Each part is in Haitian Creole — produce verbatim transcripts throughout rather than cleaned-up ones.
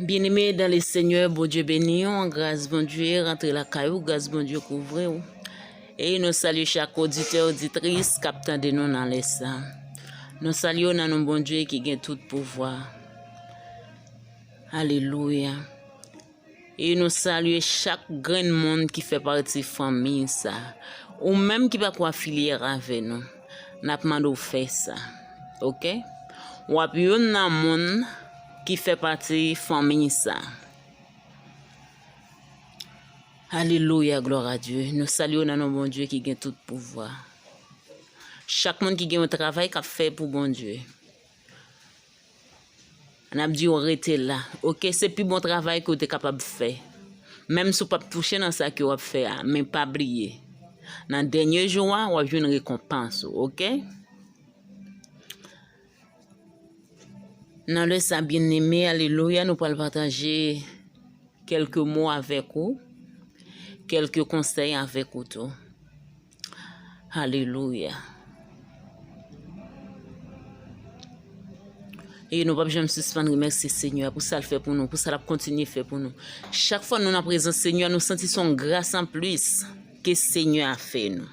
Byeneme dan le Senyè, Bondye beni w, gras Bondye rantre lakay ou, gras Bondye kouvri w. E nou salye chak oditè, oditris k ap tande nou nan lè sa. Nou salye w nan non Bondye ki gen tout pouvwa. Alelouya. E nou salye chak grenn moun ki fè pati fanmi sa. Ou menm ki pako afilye avè nou, n ap mande w fè sa. Oke? W ap youn nan moun ki fè pati fanmi sa. Alelouya, glwa a Dye. Nou salye w nan non Bondye ki gen tout pouvwa. Chak moun ki gen yon travay k ap fè pou Bondye, n ap di w rete la. Oke, se pi bon travay ke w te kapab fè. Menm si w p ap touche nan sa ke w ap fè a, men pa bliye, nan dènye jou a, w ap jwenn rekonpans ou, oke? Nan lè sa, byeneme, alelouya, nou pral pataje kèlke mo avèk ou, kèlke konsèy avèk ou tou. Alelouya. E nou p ap janm sispann remèsye Senyè a pou sa l fè pou nou, pou sa l ap kontinye fè pou nou. Chak fwa nou nan prezans Senyè a, nou santi se yon gras anplis ke Senyè a fè nou.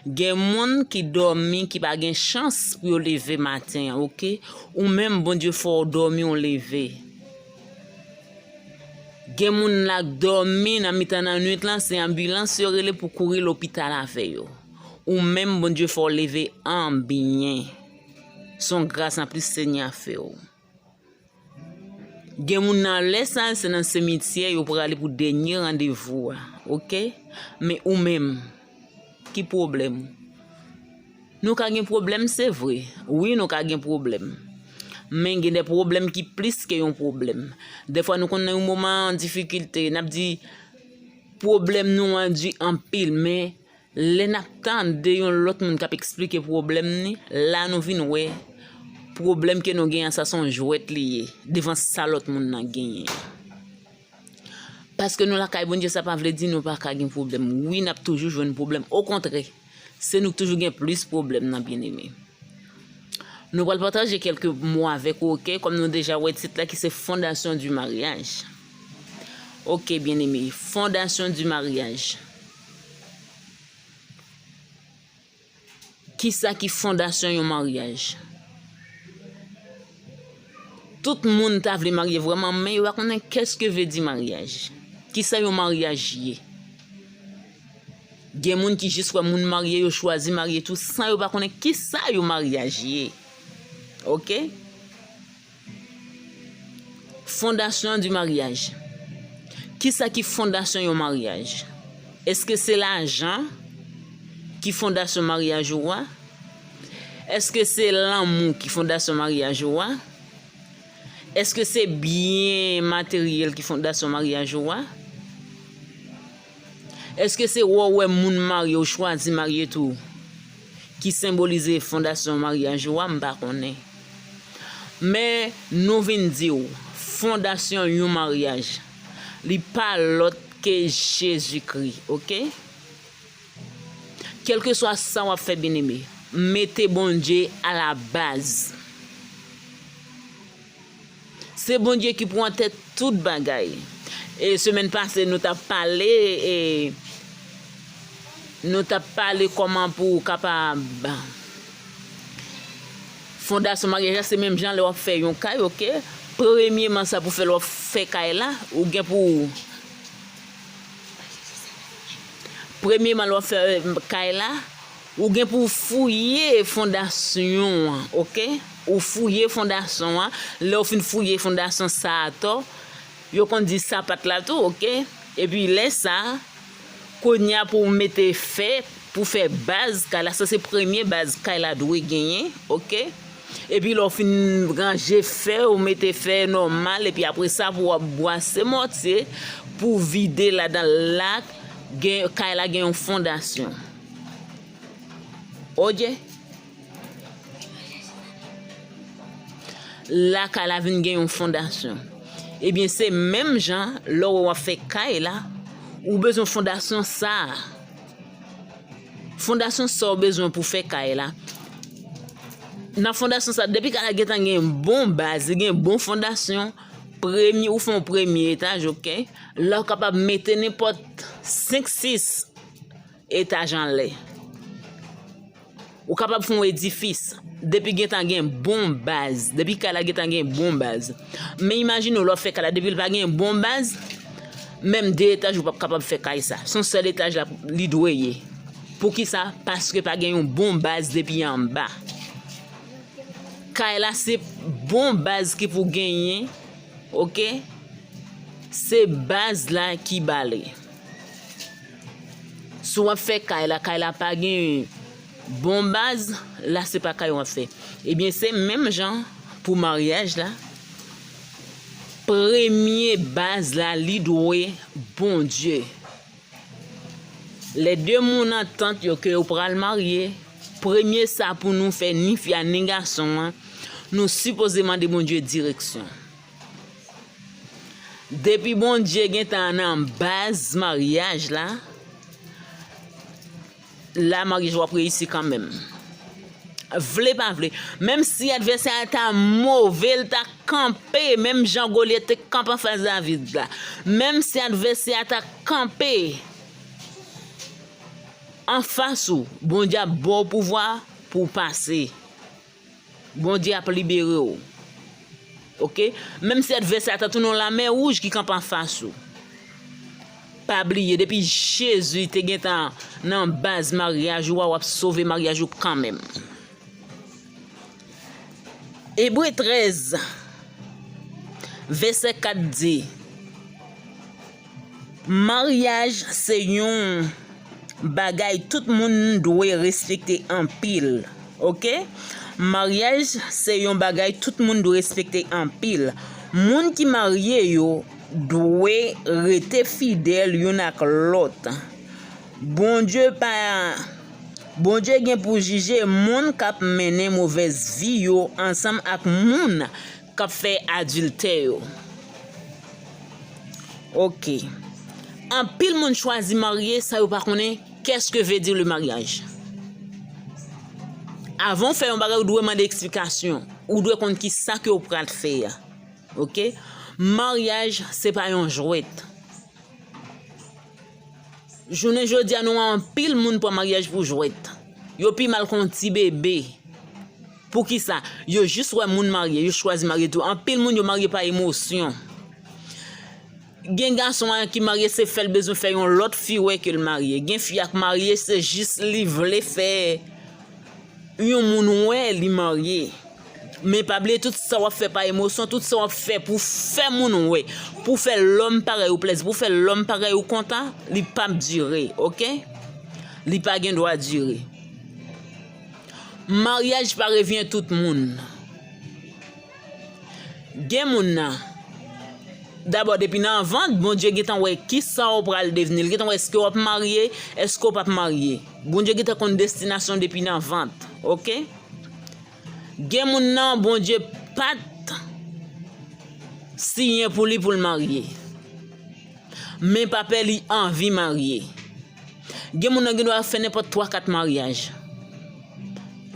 Gen moun ki dòmi, ki pa gen chans pou yo leve maten an, oke? Ou menm, Bondye fè w dòmi, w leve. Gen moun la k dòmi nan mitan nan nwit lan, se anbilans yo rele pou kouri lopital avè yo. Ou menm, Bondye fè w leve an byen. Se yon gras anplis Senyè a fè w. Gen moun nan lè sa, se nan simityè yo prale pou dènye randevou a, oke? Men ou menm, ki pwoblèm ou? Nou ka gen pwoblèm, se vre. Wi, nou ka gen pwoblèm. Men gen de pwoblèm ki plis ke yon pwoblèm. Dèfwa nou konn nan yon moman difikilte, n ap di pwoblèm nou an di anpil, men lè n ap tande yon lòt moun k ap eksplike pwoblèm ni, la nou vin wè pwoblèm ke nou genyen an, sa se yon jwèt li ye devan sa lòt moun nan genyen. Paske nou lakay Bondye, sa pa vle di nou pa ka gen pwoblèm. Wi, n ap toujou jwenn pwoblèm. Okontrè, se nou k toujou gen plis pwoblèm nan, byeneme. Nou pral pataje kèlke mo avèk ou, oke? Kòm nou deja wè tit la ki se Fondasyon di maryaj. Oke, byeneme, Fondasyon di maryaj. Kisa ki fondasyon yon maryaj? Tout moun ta vle marye vrèman, men yo pa konnen kèske vle di maryaj. Kisa yon maryaj ye? Gen moun ki jis wè moun marye, yo chwazi marye tou, san yo pa konnen kisa yon maryaj ye. Oke? Fondasyon di maryaj. Kisa ki fondasyon yon maryaj? Èske se lajan ki fondasyon maryaj ou a? Èske se lanmou ki fondasyon maryaj ou a? Èske se byen materyèl ki fondasyon maryaj ou a? Èske se wè w wè moun marye, ou chwazi marye tou, ki senbolize fondasyon maryaj ou a? M pa konnen. Men nou vin di w, fondasyon yon maryaj, li pa lòt ke Jezikri, oke? Kèlkeswa sa w ap fè, byeneme, mete Bondye alabaz. Se Bondye ki pou an tèt tout bagay. E semèn pase, nou t ap pale, e nou t ap pale kòman pou w kapab, fondasyon maryaj la, se menm jan lè w ap fè yon kay, oke? Premyeman, sa pou fè lè w ap fè kay la, ou gen pou, premyeman, lè w ap fè, e, kay la, ou gen pou w fouye fondasyon an, oke? Ou fouye fondasyon an. Lè w fin fouye fondasyon sa atò, yo konn di sapat la tou, oke? Epi lè sa, kounye a pou w mete fè, pou fè baz kay la. Sa se premye baz kay la dwe genyen, oke? Epi lè w fin ranje fè, ou mete fè nòmal, epi apre sa pou w ap bwase mòtye, pou w vide ladan la, gen, kay la gen yon fondasyon. Oke? La kay la vin gen yon fondasyon. Ebyen, se menm jan, lè w ap fè kay la, ou bezwen fondasyon sa a. Fondasyon sa w bezwen pou fè kay la. Nan fondasyon sa, depi kay la gentan gen bon baz, li gen bon fondasyon, Premye, ou fè yon premye etaj, oke? La, ou kapab mete nenpòt senk, sis etaj anlè. Ou kapab fè yon edifis. Depi gentan gen bon baz. Depi kay la gentan gen bon baz. Men imajine w, lè w fè kay la, depi l pa gen bon baz, menm de etaj ou p ap kapab fè kay sa. Se yon sèl etaj la li dwe ye. Poukisa? Paske pa gen yon bon baz depi anba. Kay la se bon baz ki pou genyen, oke? Se baz la ki bale. Si w ap fè kay la, kay la pa gen bon baz, la se pa kay w ap fè. Ebyen, se menm jan pou maryaj la. Premye baz la, li dwe Bondye. Lè de moun antant yo ke yo pral marye, premye sa pou nou fè, ni fi a ni gason an, nou sipoze mande Bondye direksyon. Depi Bondye gentan nan baz maryaj la, la maryaj w ap reyisi kanmenm. Vle pa vle, menm si advèsè a ta move, l ta kanpe, menm jan Golyat te kanpe anfas David la, menm si advèsè a ta kanpe anfas ou, Bondye ap ba w pouvwa pou w pase. Bondye ap libere w. Oke? Menm si advèsè a ta tounen yon lamè wouj ki kanpe anfas ou. Pa bliye, depi Jezi te gentan nan baz maryaj ou a, w ap sove maryaj ou kanmenm. Ebre trèz, vèsè kat di, maryaj se yon bagay tout moun dwe respekte anpil. Oke? Maryaj se yon bagay tout moun dwe respekte anpil. Moun ki marye yo dwe rete fidèl youn ak lòt. Bondye pa, Bondye gen pou jije moun k ap mennen movèz vi yo ansanm ak moun k ap fè adiltè yo. Oke. Anpil moun chwazi marye san yo pa konnen qu'est-ce que veut dire le mariage. Avan w fè yon bagay, ou dwe mande eksplikasyon. Ou dwe konn ki sa ke w pral fè a. Oke? Maryaj, se pa yon jwèt. Jounen jodi a, nou wè anpil moun pran maryaj pou jwèt. Yo pi mal ke yon ti bebe. Poukisa? Yo jis wè moun marye, yo chwazi marye tou. Anpil moun yo marye pa emosyon. Gen gason an ki marye, se fè l bezwen fè yon lòt fi wè ke l marye. Gen fi a k marye, se jis li vle fè yon moun wè li marye. Men pa bliye, tout sa w ap fè pa emosyon, tout sa w ap fè pou fè moun wè, pou fè lòm parèy ou plèzi, pou fè lòm parèy ou kontan, li p ap dire, oke? Li pa gen dwa dire. Maryaj pa revyen tout moun. Gen moun nan, dabò, depi nan vant, Bondye gentan wè ki sa w pral devni. Li gentan wè èske w ap marye, èske w p ap marye. Bondye gentan konn destinasyon depi nan vant, oke? Gen moun nan, Bondye pa t siyen pou li pou l marye. Men pa pè, li anvi marye. Gen moun nan gen dwa fè nenpòt twa, kat maryaj.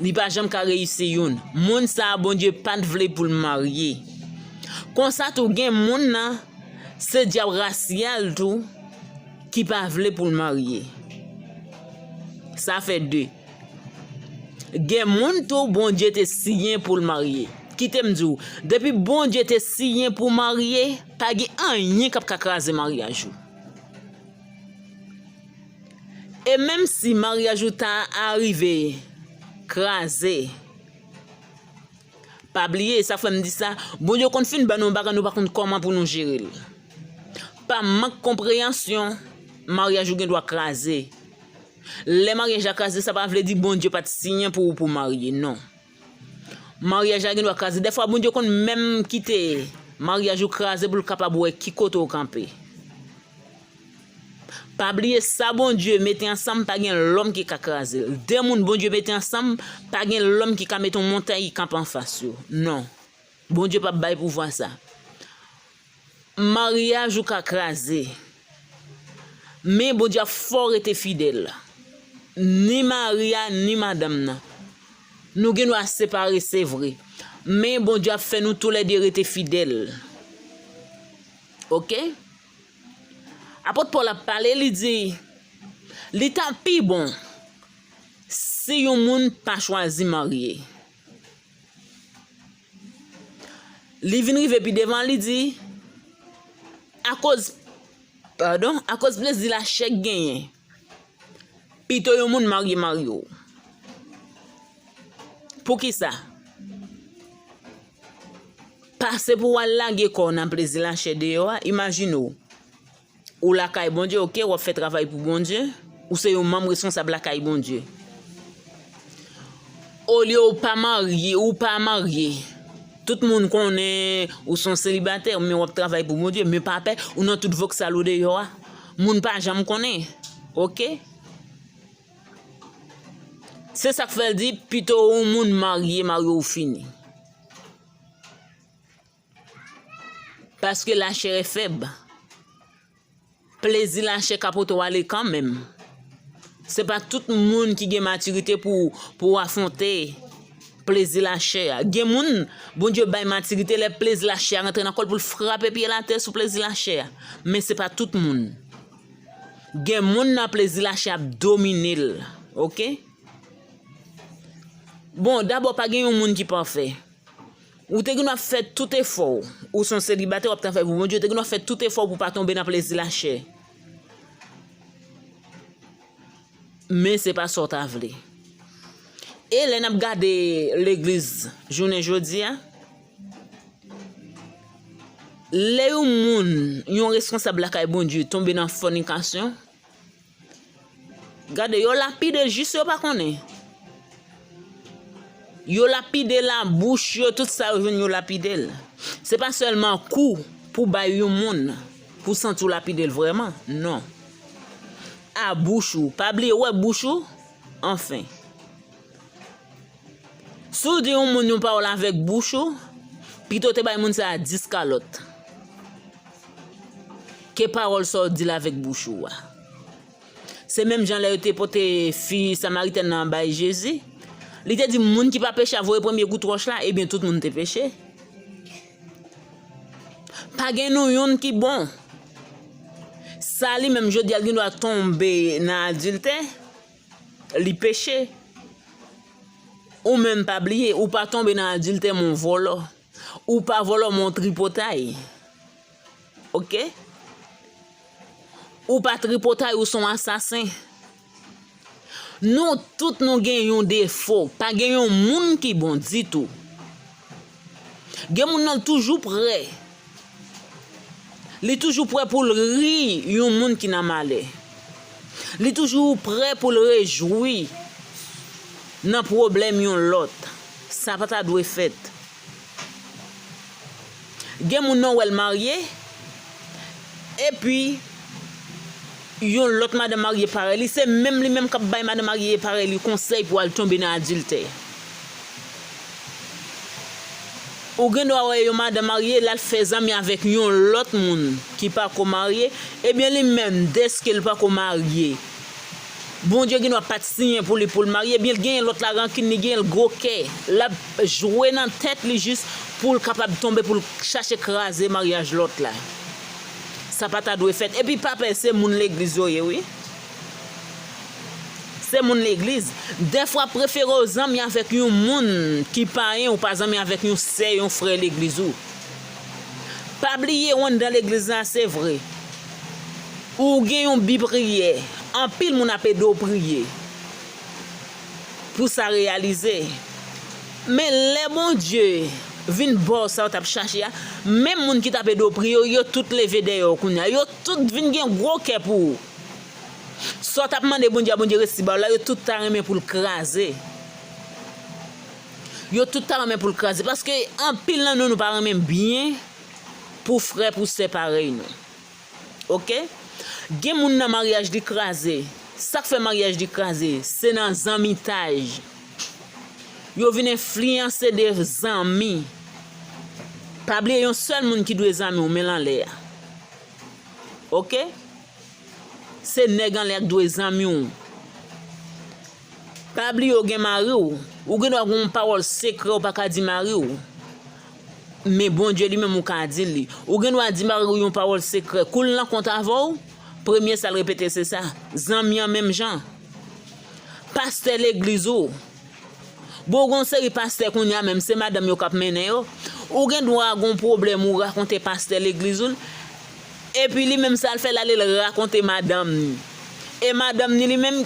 Li pa janm ka reyisi youn. Moun sa a, Bondye pa t vle pou l marye. Konsa tou, gen moun nan, se dyab rasyal tou ki pa vle pou l marye. Sa fè de. Gen moun tou, Bondye te siyen pou l marye. Kite m di w, depi Bondye te siyen pou w marye, pa gen anyen k ap ka kraze maryaj ou. E menm si maryaj ou ta arive kraze, pa bliye, sa fè m di sa, Bondye konn fin ban nou yon bagay, nou pa konn kòman pou nou jere l. Pa mank konpreyansyon, maryaj ou gen dwa kraze. Lè maryaj la kraze, sa pa vle di Bondye pa t siyen pou ou pou w marye, non. Maryaj la gen dwa kraze. Dèfwa, Bondye konn menm kite maryaj ou kraze pou l kapab wè ki kote w kanpe. Pa bliye, sa Bondye mete ansanm, pa gen lòm ki ka kraze l. De moun Bondye mete ansanm, pa gen lòm ki ka mete yon montay kanpe anfas yo. Non. Bondye p ap bay pouvwa sa. Maryaj ou ka kraze, men Bondye ap fè w rete fidèl. Ni mari a, ni madanm nan. Nou gen dwa separe, se vre. Men Bondye ap fè nou toulède rete fidèl. Oke? Apot Pòl ap pale, li di, li ta pi bon si yon moun pa chwazi marye. Li vin rive pi devan, li di, akoz, padon, akoz plezi lachè k genyen, pito yon moun marye mari w. Poukisa? Pase pou w al lage kò w nan plezi lachè deyò a, imajine w. Ou lakay Bondye, oke, w ap fè travay pou Bondye, ou se yon manm reskonsab lakay Bondye. Olye ou pa marye, ou pa marye, tout moun konnen ou se yon selibatè, men w ap travay pou Bondye, men pa pè, ou nan tout voksal ou deyò a. Moun pa janm konnen, oke? Se sa k fè l di, pito yon moun marye, marye ou fini. Paske la chair est faible. Plezi lachè ka pote w ale kanmenm. Se pa tout moun ki gen matirite pou, pou afwonte plezi lachè a. Gen moun, Bondye bay matirite, lè plezi lachè a rantre nan kò l pou l frape pye l atè sou plezi lachè a. Men se pa tout moun. Gen moun nan plezi lachè ap domine l. Oke? Bon, dabò pa gen yon moun ki pafè. Ou te gen dwa fè tout efò w. Ou se yon selibatè, w ap travay pou Bondye, ou te gen dwa fè tout efò w pou w pa tonbe nan plezi lachè. Men se pa sa w ta vle. E lè n ap gade legliz jounen jodi a, lè yon moun, yon reskonsab lakay Bondye tonbe nan fònikasyon, gade, yo lapide l jis yo pa konnen. Yo lapide l a bouch yo, tout sa yo jwenn yo lapide l. Se pa sèlman kou pou bay yon moun pou santi w lapide l vrèman, non. A bouch ou, pa bliye w wè bouch ou, anfen. Si w di yon moun yon pawòl avèk bouch ou, pito w te bay moun sa a dis kalòt ke pawòl sa w di l avèk bouch ou a. Se menm jan lè yo te pote fi Samaritèn nan bay Jezi. Li te di, moun ki pa peche a voye premye kout wòch la, ebyen tout moun te peche. Pa gen nou youn ki bon. Sa li menm jodi a l gen dwa tonbe nan adiltè, li peche. Ou menm pa bliye, ou pa tonbe nan adiltè, men w vòlò. Ou pa vòlò, men w tripotay. Oke? Ou pa tripotay, ou se yon asasen. Nou tout nou gen yon defo. Pa gen yon moun ki bon ditou. Gen moun nan toujou prè. Li toujou prè pou l ri yon moun ki nan malè. Li toujou prè pou l rejwi nan pwoblèm yon lòt. Sa pa ta dwe fèt. Gen moun nan w wè l marye, epi yon lòt madanm marye parèy li, se menm li menm k ap bay madanm marye parèy li konsèy pou al tonbe nan adiltè. Ou gen dwa wè yon madanm marye, l al fè zanmi avèk yon lòt moun ki pako marye, ebyen li menm, dèske l pako marye, Bondye gen dwa pa t siyen pou li pou l marye, ebyen l genyen lòt la rankin, li genyen l gwo kè, l ap jwe nan tèt li jis pou l kapab tonbe, pou l chache kraze maryaj lòt la. Sa pa ta dwe fèt. Epi pa pè, se moun legliz yo ye, wi. Se moun legliz. Dèfwa prefere w zanmi avèk yon moun ki payen, ou pa zanmi avèk yon sè, yon frè legliz ou. Pa bliye, w anndan legliz la, se vre. Ou gen yon bi priyè. Anpil moun ap ede w priye pou sa reyalize. Men lè Bondye vin ba w sa w t ap chache a, menm moun ki t ap ede w priye yo, yo tout leve dèyè w kounye a. Yo tout vin gen gwo kè pou ou. Sa w t ap mande Bondye a, Bondye resi ba w la, yo tout ta renmen pou l kraze. Yo tout ta renmen pou l kraze. Paske anpil nan nou, nou pa renmen byen pou frè, pou sè parèy nou. Oke? Gen moun nan maryaj li kraze. Sa k fè maryaj li kraze? Se nan zanmitaj. Yo vin enfliyanse de zanmi. Pa bliye yon sèl moun ki dwe zanmi w, men l anlè a. Oke? Se nèg anlè a k dwe zanmi w. Pa bliye w gen mari w. Ou gen dwa gen yon pawòl sekrè w pa ka di mari w. Men Bondye li menm ou ka di li. Ou gen dwa di mari w yon pawòl sekrè. Kou l nan kont avè w, premye sa l repete se sa. Zanmi an menm jan. Pastè legliz ou. Bon, gon seri pastè kounye a menm, se madanm yo k ap mennen yo. Ou gen dwa gon pwoblèm ou rakonte pastè legliz ou l. Epi li menm sa l fè l ale l rakonte madanm ni. E madanm ni li menm,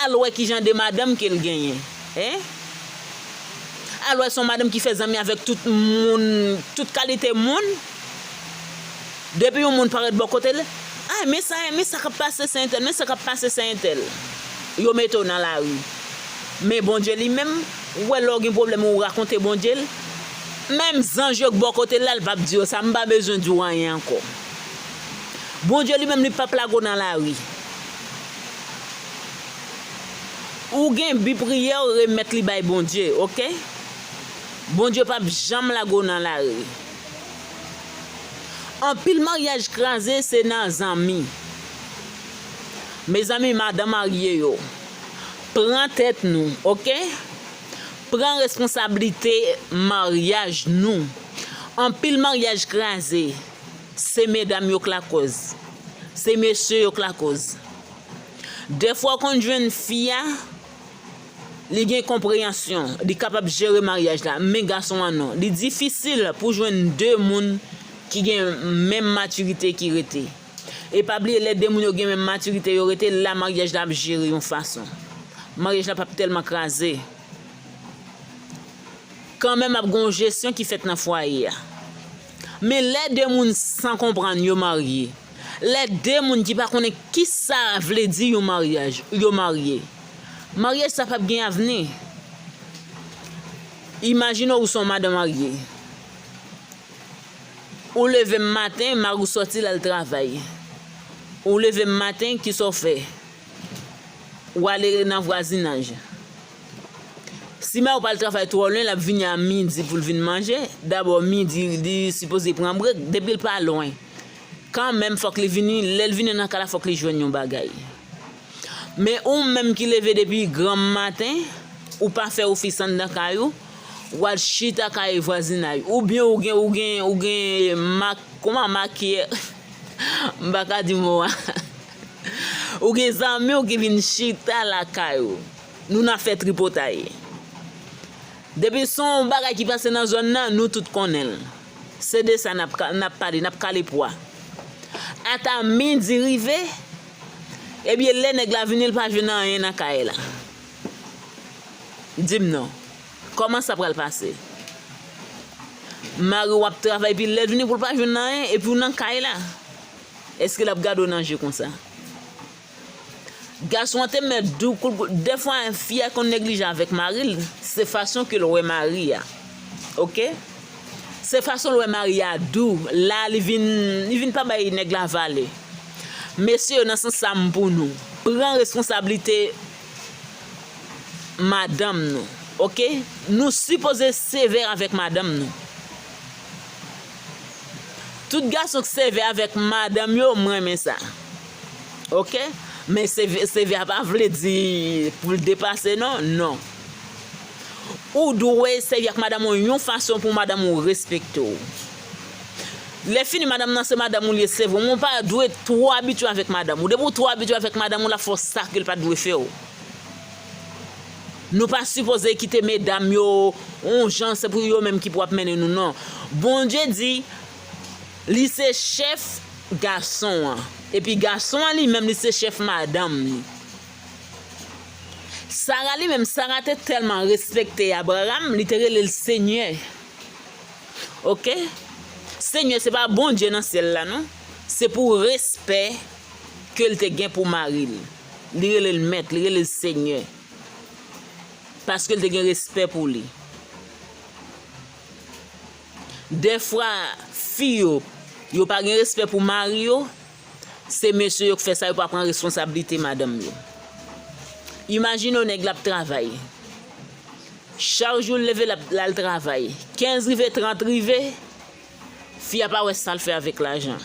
al wè ki jan de madanm ke l genyen. Hein? Al wè se yon madanm ki fè zanmi avèk tout moun, tout kalite moun. Depi yon moun parèt bò kote l, ay, men sa, men sa k ap pase se entèl, men sa k ap pase se entèl. Yo mete w nan lari. Men Bondye li menm, ou wè lè w gen pwoblèm ou rakonte Bondye l, menm zanj yo k bò kote l la, l p ap di yo sa, m pa bezwen di w anyen ankò. Bondye li menm li p ap lage w nan lari. Ou gen bi priyè w, remèt li bay Bondye, oke? Bondye p ap janm lage w nan lari. Anpil maryaj kraze se nan zanmi. Mezanmi, madan marye yo, pran tèt nou, oke? Pran responsablite maryaj nou. Anpil maryaj kraze, se medam yo k lakòz. Se mesye yo k lakòz. Dèfwa w konn jwenn fi a, li gen konpreyansyon, li kapab jere maryaj la, men gason an non. Li difisil pou jwenn de moun ki gen menm matirite ki rete. E pa bliye, lè de moun yo gen menm matirite yo rete, la maryaj la ap jere yon fason. Maryaj la p ap tèlman kraze. Kanmenm ap gen yon jesyon ki fèt nan fwaye a. Men lè de moun san konprann yo marye, lè de moun ki pa konnen kisa vle di yon maryaj, yo marye, maryaj sa p ap gen avni. Imajine w, ou se yon madanm marye. Ou leve m maten, mari w sòti l al travay. Ou leve m maten, kisa w fè? Ou ale nan vwazinaj. Si mari w pa al travay twò lwen, l ap vini a midi pou l vin manje. Dabò, midi, li sipoze pran brek. Depi l pa lwen, kanmenm, fòk li vini. Lè l vini nan kay la, fòk li jwenn yon bagay. Men ou menm ki leve depi granm maten, ou pa fè ofis anndan kay ou, w al chita kay vwazinay. Oubyen ou gen, ou gen, ou gen mak, kòman, makiyè, m pa ka di mo a. Ou gen zanmi w ki vin chita lakay ou. Nou nan fè tripotay. Depi se yon bagay ki pase nan zòn nan, nou tout konnen l. Se de sa n ap ka, n ap pale, n ap kale pwa. Ata midi rive, ebyen lè nèg la vini, l pa jwenn anyen nan kay la. Di m non, kòman sa pral pase? Mari w ap travay, epi lè l vini pou l pa jwenn anyen, epi w nan kay la. Èske l ap gade w nan je konsa? Gason an te mèt di w kout, dèfwa fi a konn neglije avèk mari l, se fason ke l wè mari a. Oke? Se fason l wè mari a di w, la li vin, li vin pa bay nèg la valè. Mesye yo, nan sans sa m pou nou, pran responsablite madanm nou, oke? Nou sipoze sevè avèk madanm nou. Tout gason k sevè avèk madanm yo, m renmen sa. Oke? Men sevè, sevè a pa vle di pou l depase non, non. Ou dwe sèvi ak madanm ou yon fason pou madanm ou respekte w. Lè fini madanm nan se madanm ou li ye, se vre, men w pa dwe twò abitye avèk madanm ou. Depi w twò abitye avèk madanm ou, l ap fè w sa ke l pa t dwe fè w. Nou pa sipoze kite medam yo yon jan, se pou yo menm ki pou ap mennen nou, non. Bondye di, li se chèf gason an. Epi gason an li menm, li se chèf madanm li. Sara li menm, Sara te tèlman respekte Abraram, li te rele l Senyè. Oke? Senyè, se pa Bondye nan syèl la, non. Se pou respè ke l te gen pou mari l. Li rele l mèt, li rele l senyè. Paske l te gen respè pou li. Dèfwa, fi yo, yo pa gen respè pou mari yo, se mesye yo k fè sa, yo pa pran responsablite madanm yo. Imajine w, nèg la ap travay. Chak jou l leve, l ap, l al travay. Kenz rive, trant rive, fi a pa wè sa l fè avèk lajan.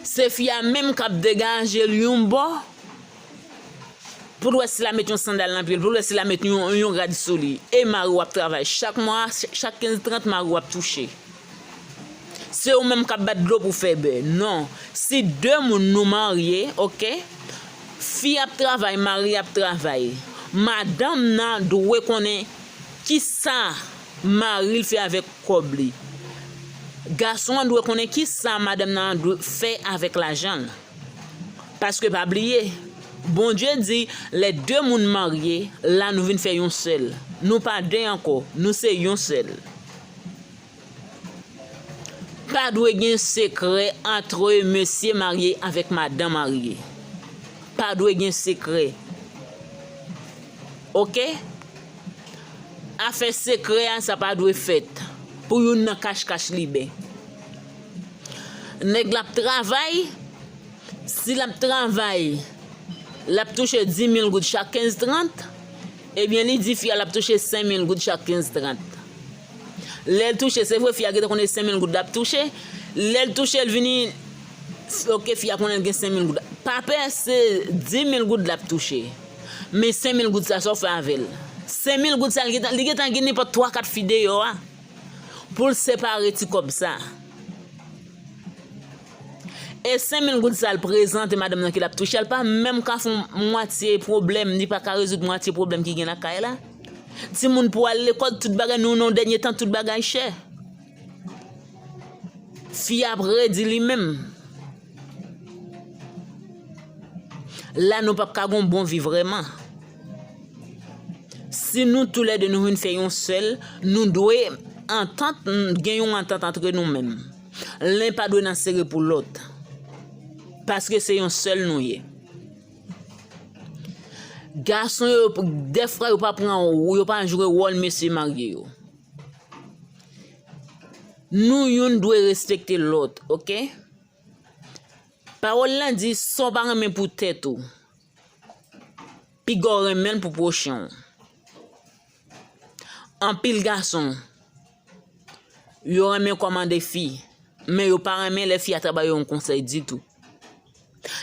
Se fi a menm k ap degaje l yon bò Pou l wè si l a met yon sandal nan pye l, pou l wè si l a met yon, yon rad sou li. E mari w ap travay. Chak mwa, ch-, chak kenz trant, mari w ap touche. Se ou menm k ap bat dlo pou fè bè. Non. Si de moun nou marye, oke? Fi ap travay, mari ap travay. Madanm nan dwe konnen kisa mari l fè avèk kòb li. Gason an dwe konnen kisa madanm nan dwe fè avèk lajan l. Paske pa bliye, Bondye di, lè de moun marye, la nou vin fè yon sèl. Nou pa de ankò, nou se yon sèl. Pa dwe gen sekrè antre mesye marye avèk madan marye. Pa dwe gen sekrè. Oke? Afè sekrè a, sa pa dwe fèt. Pou youn nan kach kach li bè. Nèg la ap travay, si l ap travay, l ap touche dis mil goud chak kenz trant, ebyen, li di fi a l ap touche senk mil goud chak kenz trant. Lè l touche, se vre, fi a gentan konnen senk mil goud l ap touche. Lè l touche, l vini, oke, fi a konnen l gen senk mil goud. Pa pè, se dis mil goud l ap touche. Men senk mil goud sa, sa w fè avè l? Senk mil goud sa, li gentan, li gentan gen nenpòt twa, kat fi deyò a. Pou l separe ti kòb sa. E senk mil goud sa l prezante madanm nan ke l ap touche a, l pa menm ka fè yon mwatye pwoblèm, li pa ka rezoud mwatye pwoblèm ki gen lakay la. Timoun pou al lekòl, tout bagay, nou nan dènye tan, tout bagay chè. Fi a ap redi li menm. La, nou p ap ka gon bon vi vrèman. Si nou toulède nou vin fè yon sèl, nou dwe antant, gen yon antant antre nou menm. Len pa dwe nan sere pou lòt. Paske se yon sèl nou ye. Gason yo, dèfwa yo pa pran, yo pa jwe wòl mesye marye yo. Nou youn dwe respekte lòt, oke? Pawòl la di, sa w pa renmen pou tèt ou, piga w renmen l pou pwochen w. Anpil gason, yo renmen kòmande fi, men yo pa renmen lè fi a ta ba yo yon konsèy ditou.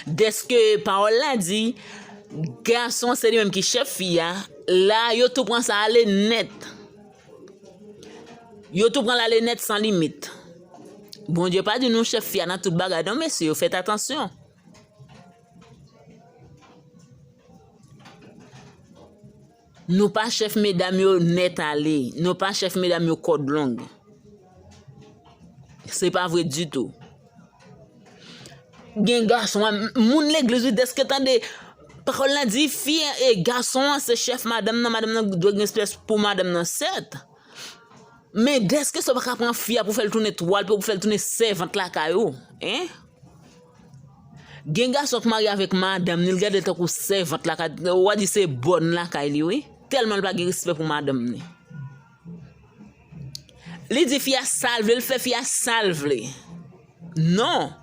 Dèske pawòl la di, gason se li menm ki chèf fi a, la yo tou pran sa ale nèt. Yo tou pran l ale nèt san limit. Bondye pa di nou chèf fi a nan tout bagay non, mesye yo, fèt atansyon. Nou pa chèf medam yo nèt ale. Nou pa chèf medam yo kòd long. Se pa vre ditou. Gen gason, moun legliz, wi, dèske tande pawòl la di, fi e gason an se chèf madanm nan, madanm nan dwe gen respè pou madanm nan, sèt. Men dèske sa w pa ka pran fi a pou fè l tounen twal, pou fè l tounen sèvant lakay ou, en? Gen gason k marye avèk madanm ni, l gade l tankou sèvant lakay, w a di se bòn lakay li, wi. Tèlman l pa gen respè pou madanm ni. Li di fi a sa l vle, l fè fi a sa l vle. Non,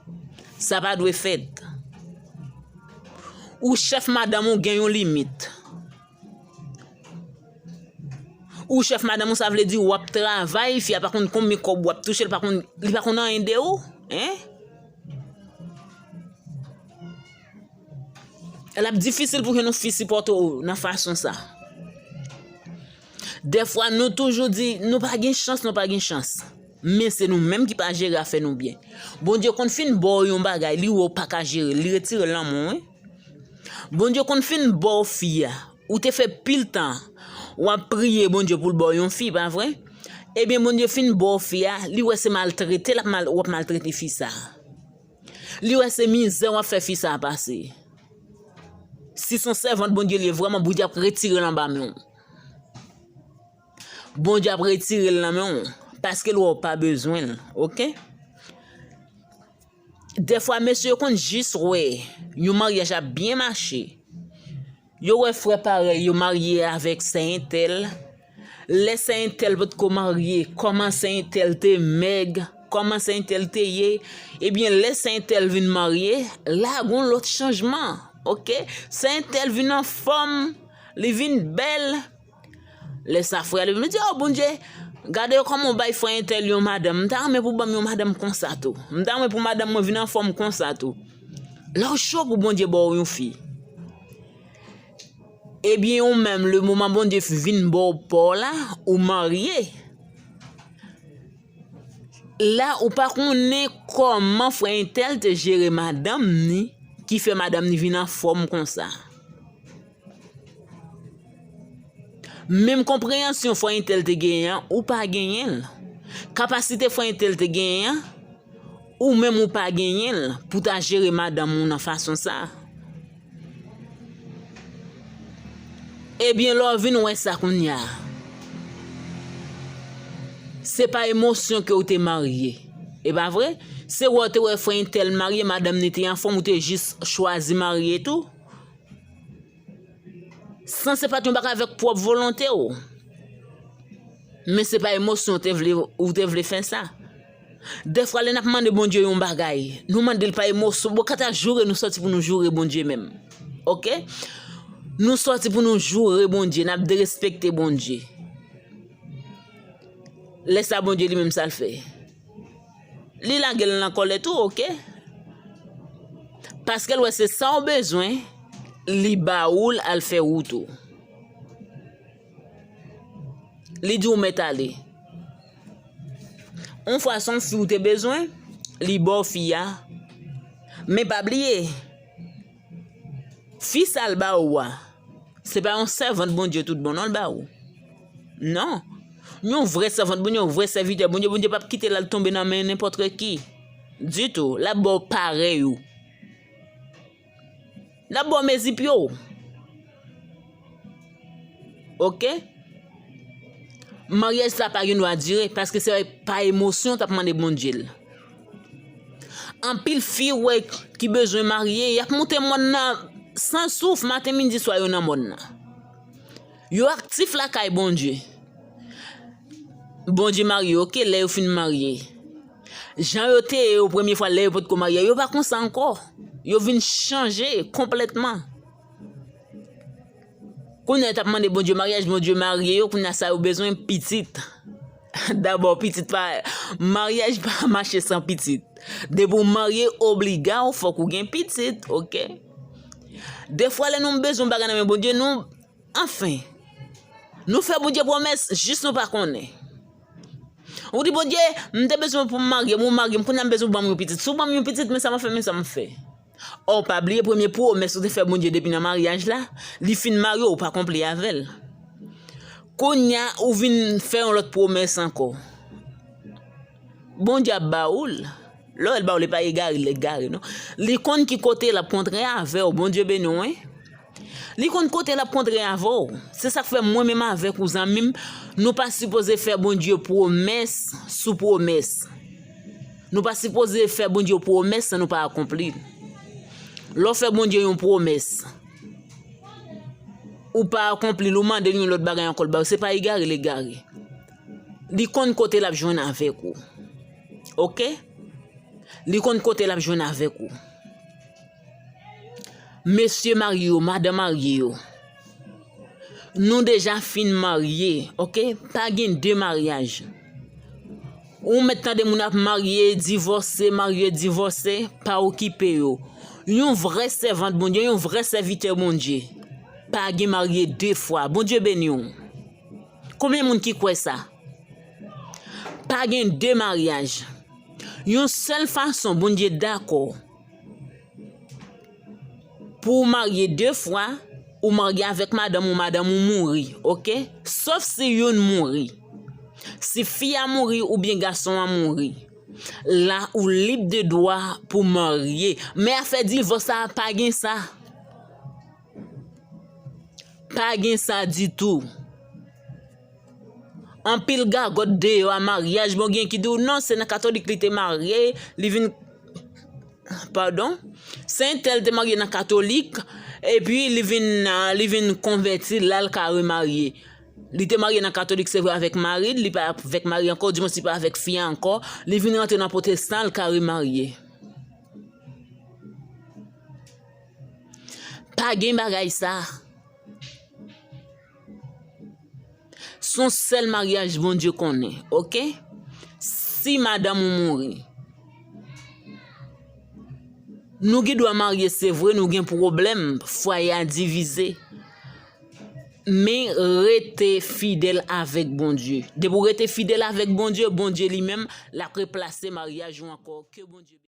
sa pa dwe fèt. Ou chèf madanm ou gen yon limit. Ou chèf madanm ou, sa vle di w ap travay, fi a pa konn konbyen kòb w ap touche, li pa konn, li pa konn anyen de ou, en? L ap difisil pou ke yon fi sipòte w nan fason sa. Dèfwa, nou toujou di, nou pa gen chans, nou pa gen chans. Men se nou menm ki pa jere afè nou byen. Bondye konn fin ba w yon bagay, li wè w pa ka jere l, li retire l nan men w, wi. Bondye konn fin ba w fi a. Ou te fè pil tan w ap priye Bondye pou l ba w yon fi, pa vre? Ebyen, Bondye fin ba w fi a, li wè se maltrete l ap mal, w ap maltrete fi sa a. Li wè se mizè w ap fè fi sa a pase. Si se yon sèvant Bondye li ye vrèman, Bondye ap retire l anba men w. Bondye ap retire l nan men w, paske l wè w pa bezwen l, oke? Dèfwa, mesye yo konn jis wè yon maryaj ap byen mache. Yo wè frè parèy yo marye avèk sè entèl. Lè sè entèl potko marye, kòman sè entèl te mèg, kòman sè entèl te ye. Ebyen, lè sè entèl vin marye, la gon lòt chanjman, oke? Sè entèl vin anfòm, li vin bèl. Lè sa, frè a li vin di, "O Bondye, gade kòman w bay frè entèl yon madanm. M ta renmen pou w ban m yon madanm konsa tou. M ta renmen pou madanm mwen vin anfòm konsa tou." Lè w cho pou Bondye ba w yon fi. Ebyen, ou menm, le moman Bondye vin ba w pa w la, ou marye. La, ou pa konnen kòman frè entèl te jere madanm ni, ki fè madanm ni vin anfòm konsa. Menm konpreyansyon frè entèl te genyen an, ou pa genyen l. Kapasite frè entèl te genyen an, ou menm ou pa genyen l pou ta jere madanm ou nan fason sa. Ebyen, lè w vin wè sa kounye a, se pa emosyon ke w te marye. E pa vre? Se wè w te wè frè entèl marye, madanm ni te anfòm, ou te jis chwazi marye tou. San se pa t yon bagay avèk pwòp volonte w. Men se pa emosyon w te vle, ou te vle fè sa. Dèfwa, lè n ap mande Bondye yon bagay, nou mande l pa emosyon. Bon, kanta joure, nou sòti pou nou joure Bondye menm. Oke? Nou sòti pou nou joure Bondye, n ap derespekte Bondye. Lè sa, Bondye li menm sa l fè? Li lage l nan kòlè tou, oke? Paske l wè se sa w bezwen, li ba ou l al fè wout ou. Li di w mèt ale. Yon fwa se yon fi w te bezwen, li ba w fi a. Men pa bliye, fi sa l ba ou a, se pa yon sèvant Bondye tout bon non l ba ou. Non. Yon vrè sèvant Bondye, yon vrè sèvitè Bondye, Bondye p ap kite l al tonbe nan men nenpòt ki. Ditou. L ap ba w parèy ou. L ap ba w mezi pye w. Oke? Maryaj sa pa gen dwa dire, paske se pa emosyon w t ap mande Bondye l. Anpil fi w wè ki bezwen marye, y ap moute mòn nan san souf, maten, midi, swa, yo nan mòn nan. Yo aktif lakay Bondye. Bondye marye, oke, lè yo fin marye. Jan yo te ye yo premye fwa, lè yo potko marye, yo pa konsa ankò. Yo vin chanje konplètman. Kounye a, yo t ap mande Bondye maryaj, Bondye marye yo, kounye a sa yo bezwen pitit. Dabò, pitit pa, maryaj pa mache san pitit. Depi w marye, obliga w, fòk ou gen pitit, oke? Defwa, lè nou bezwen bagay nan men Bondye, nou, anfen, nou fè Bondye pwomès, jis nou pa konnen. Ou di, "Bondye, m te bezwen pou m marye, m, ou marye m, kounye a m bezwen pou w ban m yon pitit. Si w ban m yon pitit, men sa m ap fè, men sa m ap fè." Ò, pa bliye premye pwomès ou te fè Bondye depi nan maryaj la, li fin marye w, ou pa konpli avè l. Kounye a, ou vin fè yon lòt pwomès ankò. Bondye ap ba ou l. Lè w wè l ba ou, li pa egare, l egare, non. Li konn ki kote l ap kontre avè w. Bondye beni w, wi. Li konn kote l ap kontre avè w. Se sa k fè mwen menm avèk ou, zanmi m, nou pa sipoze fè Bondye pwomès sou pwomès. Nou pa sipoze fè Bondye pwomès san nou pa akonpli l. Lè w fè Bondye yon pwomès, ou pa akonpli l, ou mande l yon lòt bagay ankò, l ba w, se pa egare l egare. Li konn kote l ap jwenn avèk ou. Oke? Li konn kote l ap jwenn avèk ou. Mesye marye yo, madanm marye yo, nou deja fin marye, oke? Pa gen de maryaj. Ou mèt tande moun ap marye, divòse, marye, divòse, pa okipe yo. Yon vrè sèvant Bondye, yon vrè sèvitè Bondye, pa gen marye de fwa. Bondye beni w. Konbyen moun ki kwè sa? Pa gen de maryaj. Yon sèl fason Bondye dakò pou w marye de fwa, ou marye avèk madanm ou, madanm ou mouri, oke? Sòf si youn mouri. Si fi a mouri oubyen gason an mouri, la ou lib de dwa pou marye. Men afè divòs sa a, pa gen sa. Pa gen sa ditou. Anpil gagòt deyò a maryaj, bon, gen ki di w non, se nan katolik li te marye, li vin, padon, se entèl te marye nan katolik, epi li vin, li vin konvèti, la l ka remarye. Li te marye nan katolik, se vre, avèk mari l, li pa avèk mari ankò, dimwens li pa avèk fi a ankò, li vin rantre nan pwotestan, l ka remarye. Pa gen bagay sa. Se yon sèl maryaj Bondye konnen, oke? Si madanm ou mouri, nou gen dwa marye, se vre, nou gen pwoblèm, fwaye a divize. Men rete fidèl avèk Bondye. Depi w rete fidèl avèk Bondye, Bondye li menm, l ap replase maryaj ou ankò. Ke Bondye